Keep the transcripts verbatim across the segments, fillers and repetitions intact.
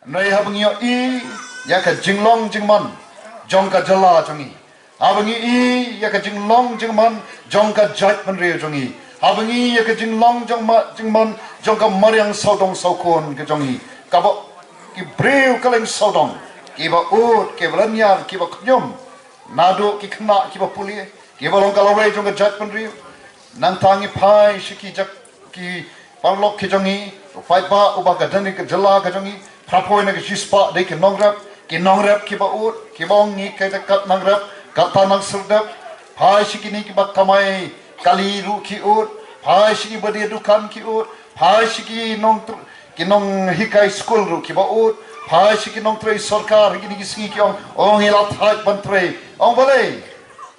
Hynrei haba ngi ïohi ïa ka jinglong jingman jong ka jylla jong ngi, haba ngi ïohi ïa ka jinglong jingman jong ka jaitbynriew jong ngi, haba ngi ïohi ïa ka jinglong jong ma, jingman jong ka mariang sawdong sawkun ka jong ngi, kaba ki briew kylleng sawdong kiba ud, kiba lynñiar, kiba khñium, naduh ki khynnah kiba pule, kiba long ka lawei jong ka jaitbynriew. Nangta ngi phai sha ki jak, ki paralok ki jong ngi, u paidbah uba ka dang ka jylla ka jong ngi, phra poi na ka shispah dei ki nongrep, ki nongrep kiba ud, kiba ong ngi kaei kat nongrep, kata nang serdep. Phai sha kine kiba kamai kali ruh ki ud, phai sha kiba die dukan ki ud, phai sha ki nongtr-, ki nonghikai skul ruh kiba ud, phai sha ki nongtrei sorkar ha kine ki sngi ki ong, ong ngi la thait ban trei. Ong balei?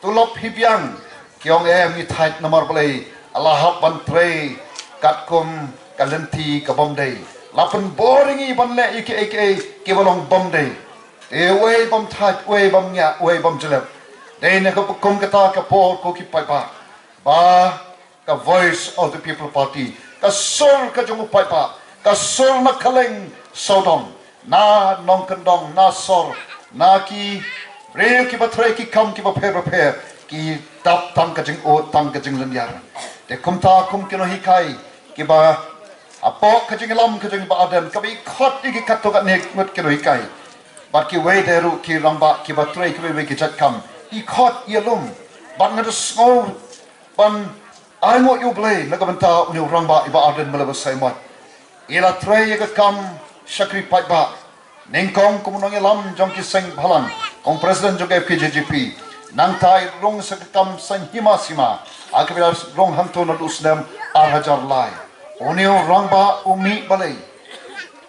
Tulop hi biang. Ki ong em, ngi thait namar balei? La hap ban trei katkum ka lynti ka bym dei. La pynbor ïa ngi ban leh ïa kiei kiei kiba long bym dei. Te uei bym thait, uei bym ñiah, uei bym jlep? Dei na ka kum kata ka por ko ki paidbah, ba ka Voice of the People Party, ka sur ka jong u paidbah, ka sur na kylleng sawdong, na nongkyndong, na sor, na ki briew kiba trei ki kam kiba pher bapher, ki dap tang ka jingud, tang ka jinglynñiar. Te kumta kum ki nonghikai kiba hapoh ka jingïalam ka jong i Bah Ardent, kaba i khot ïa ki katto katne ngut ki nonghikai, bad kiwei de ruh ki rangbah kiba trei kiwei kiwei ki jait kam, i khot ïalum. Bad nga da sngew ban ai nguh ïa U Blei na ka bynta une u rangbah i Bah Ardent Miller Basaiawmoit. I la trei ïa ka kam shakri paidbah nyngkong kum u nongïalam jong ki seng bhalang, kum u president jong ka F K J G P. Nangta i rung sa ka kam saiñ hima sima, ha kaba i la rung hangto naduh u snem ar hajar lai. Une u rangbah u mih balei?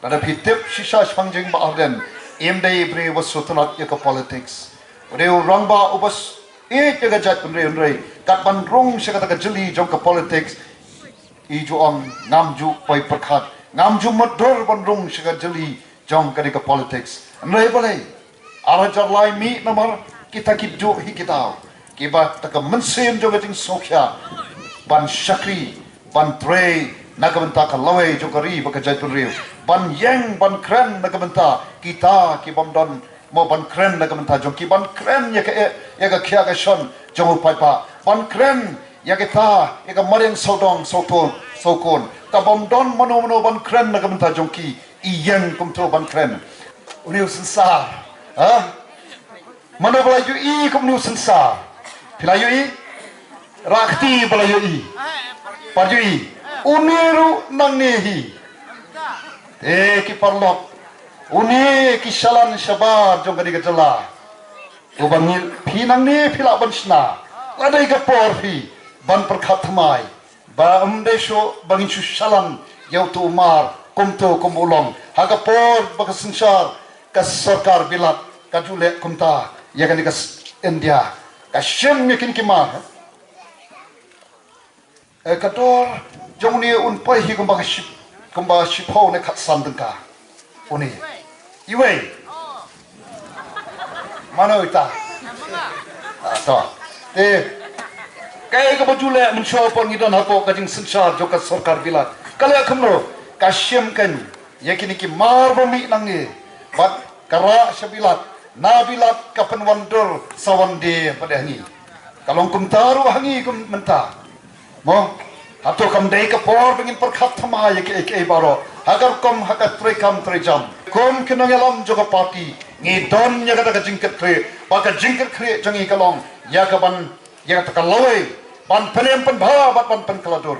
Lada phi tip shisha shaphang jong i Bah Ardent, im dei i briew uba sngewtynnat ïa ka politics. U dei u rangbah uba s-, ïeit ïa ka jaitbynriew, hynrei kat ban rung sha kata ka jylli jong ka politics, i ju ong, ngam ju poi pyrkhat, ngam ju mutdur ban rung sha ka jylli jong kane ka politics. Hynrei balei? Ar hajar lai mih namar kita ki duh hi ki daw, kiba da ka mynsiem jong ka jingsngewkhia ban shakri, ban trei na ka bynta ka lawei jong ka ri bad ka jaitbynriew, ban ïeng ban kren na ka bynta kita ki bym don, mo, ban kren na ka bynta jong ki, ban kren ïa ka, ïa ka khia ka shon jong u paidbah, ban kren ïa kita, ïa ka mariang sawdong sawdong sawkun, ka bym don mano mano ban kren na ka bynta jong ki, i ïeng kumto ban kren. Une u synsar, ha? Mano ba la ïohi kum une u synsar? Phi la ïohi? Rah kti ba la ïohi. Pat ïohi. Une ruh nangne hi. Eh, ki paralok, une ki shalan shabar jong kane ka jylla. Uba ngi, phi nangne phi lah ban shna. La dei ka por phi ban pyrkhat thymmai. Ba ym dei shuh ba ngin shu shalan ïa uto u mar kumto kum u long. Ha ka por ba ka synshar ka sorkar Bilat ka ju leh kumta ïa kane ka s-, India, ka shim ïa kine ki mar. Eh, ka dor jong une un poi hi kumba ka ship, kumba shiphew ne khatsan tyngka. Une. Iwei. Mano ita? Ah, to. Te, kaei kaba ju leh mynshuwa por ngi don hapoh ka jingsynshar jong ka sorkar Bilat? Ka leh kumno? Ka shim kein ïa kine ki mar ba mih nangne, bad ka rah sha Bilat, na Bilat ka pynwandur sa wan die pat ha ngi. Ka long kumta ruh ha ngi kum mynta. Mo, hato kam dei ka por ba ngin pyrkhat thymmai ïa kiei kiei baroh ha ka rukom, ha ka treikam treijam? Kum ki nongïalam jong ka party, ngi don ïa kata ka jingkitkhlieh, ba ka jingkitkhlieh jong ngi ka long ïa ka ban, ïa kata ka lawei, ban pynim pynbha bad ban pynkylla dur.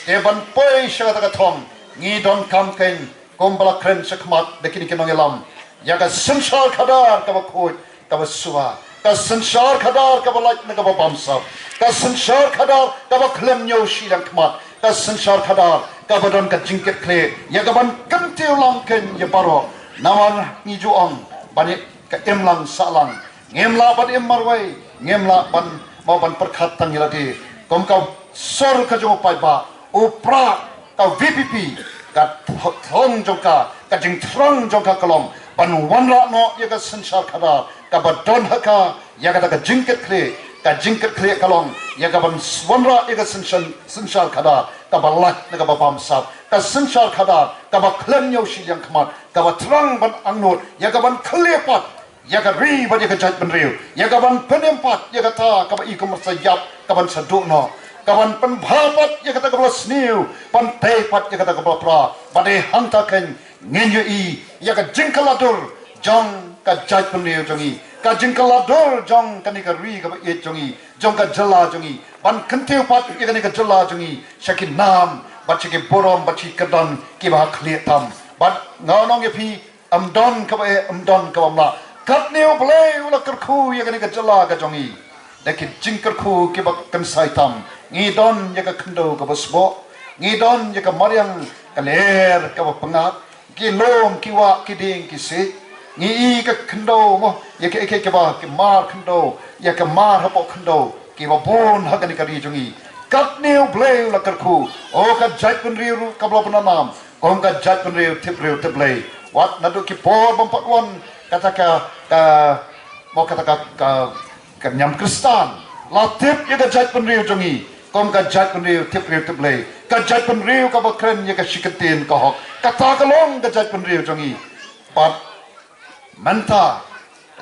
Te ban poi sha kata ka thong, ngi donkam kein, kumba la kren shakhmat da kine ki nongïalam, ïa ka synshar khadar kaba khuid, kaba suba. Ka synshar khadar kaba lait ne kaba bamsap. Ka synshar khadar kaba khlem ñiew shiliang khmat. Ka synshar khadar kaba don ka jingkitkhlieh ïa ka ban kyntiew lang kein ïa baroh. Namar ngi ju ong, ban ïa ka imlang sahlang, ngim lah ban im marwei, ngim lah ban, mo, ban pyrkhat tang ïa lade. Kum ka sur ka jong u paidbah, u Prah, ka V P P, ka th-, thong jong ka, ka jingthrang jong ka ka long ban wanrah noh ïa ka synshar khadar kaba don ha ka, ïa kata ka jingkitkhlieh, Ka jingkitkhlieh ka long ïa ka ban wanrah ïa ka synshar, synshar khadar kaba lait na kaba bamsap, ka synshar khadar kaba khlem ñiew shiliang khmat, kaba thrang ban angnud, ïa ka ban khlieh pat ïa ka ri bad ïa ka jaitbynriew, ïa ka ban pynim pat ïa kata kaba i kum sa ïap, ka ban sa duh noh, ka ban pynbha pat ïa kata kaba la sniew, ban tei pat ïa kata kaba la pra. Bad hangta keiñ ngin ïohi ïa ka jingkylla dur jong ka jaitbynriew jong ngi, ka jingkylla dur jong kane ka ri kaba ïeit jong ngi, jong ka jylla jong ngi, ban kyntiew pat ïa kane ka jylla jong ngi sha ki nam bad sha ki burom bad sha ki kyrdan kiba ha khlieh tam. Bad nga ong ïa phi, ym don kaba eh, ym don kaba mlah. Katne U Blei u la kyrkhu ïa kane ka jylla ka jong ngi da ki jingkyrkhu kiba kynsai tam. Ngi don ïa ka khyndew kaba sboh, ngi don ïa ka mariang ka lyer kaba pyngngad, ki lum, ki wah, ki dieng, ki siej. Ngi i ka khyndew mo, ïa ka, ïa ka, ïa ka ba, ki mar khyndew, ïa ka mar hapoh khyndew, kiba bun ha kane ka ri jong ngi. Katne U Blei u la kyrkhu, o ka jaitbynriew ruh kaba la bun nam, kum ka jaitbynriew tip briew tip Blei. Wat naduh ki por bym pat wan kata ka, ka, mo kata ka, ka, ka niam Khristan la tip ïa ka jaitbynriew jong ngi kum ka jaitbynriew tip briew tip Blei, ka jaitbynriew kaba kren ïa ka shi kyntien ka hok. Kata ka long ka jaitbynriew jong ngi. Bad mynta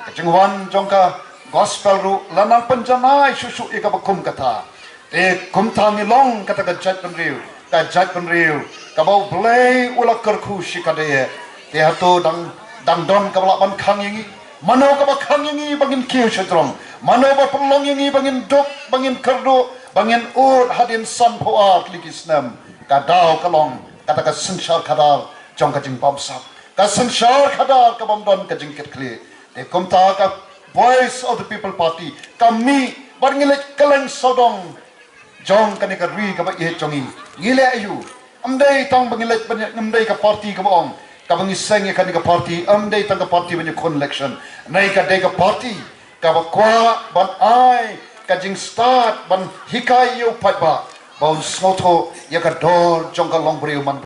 ka jingwan jong ka gospel ruh la nang pynjanai shuh shuh ïa kaba kum kata. Te kumta ngi long kata ka jaitbynriew, ka jaitbynriew kaba U Blei u la kyrkhu shikatdei. Te hato dang, dang don kaba lah ban khang ïa ngi? Mano kaba khang ïa ngi ba ngin kiew shajrong? Mano ba pynlong ïa ngi ba ngin duk, ba ngin kyrduh, ba ngin ud hadien sanphew ar tylli ki snem? Ka daw ka long kata ka synshar khadar jong ka jingbamsap, ka synshar khadar ka bym don ka jingkitkhlieh. Te kumta ka Voice of the People Party ka mih bad ngi leit kylleng sawdong jong kane ka ri kaba ïeit jong ngi. Ngi leh aïu? Ym dei tang ba ngi leit ban, ym dei ka party kaba ong, kaba ngi seng ïa kane ka party, ym dei tang ka party ban ïakhun election. Hynrei ka dei ka party kaba kwah ban ai ka jingstad ban hikai ïa u paidbah ba un sngewthuh ïa ka dor jong ka longbriew man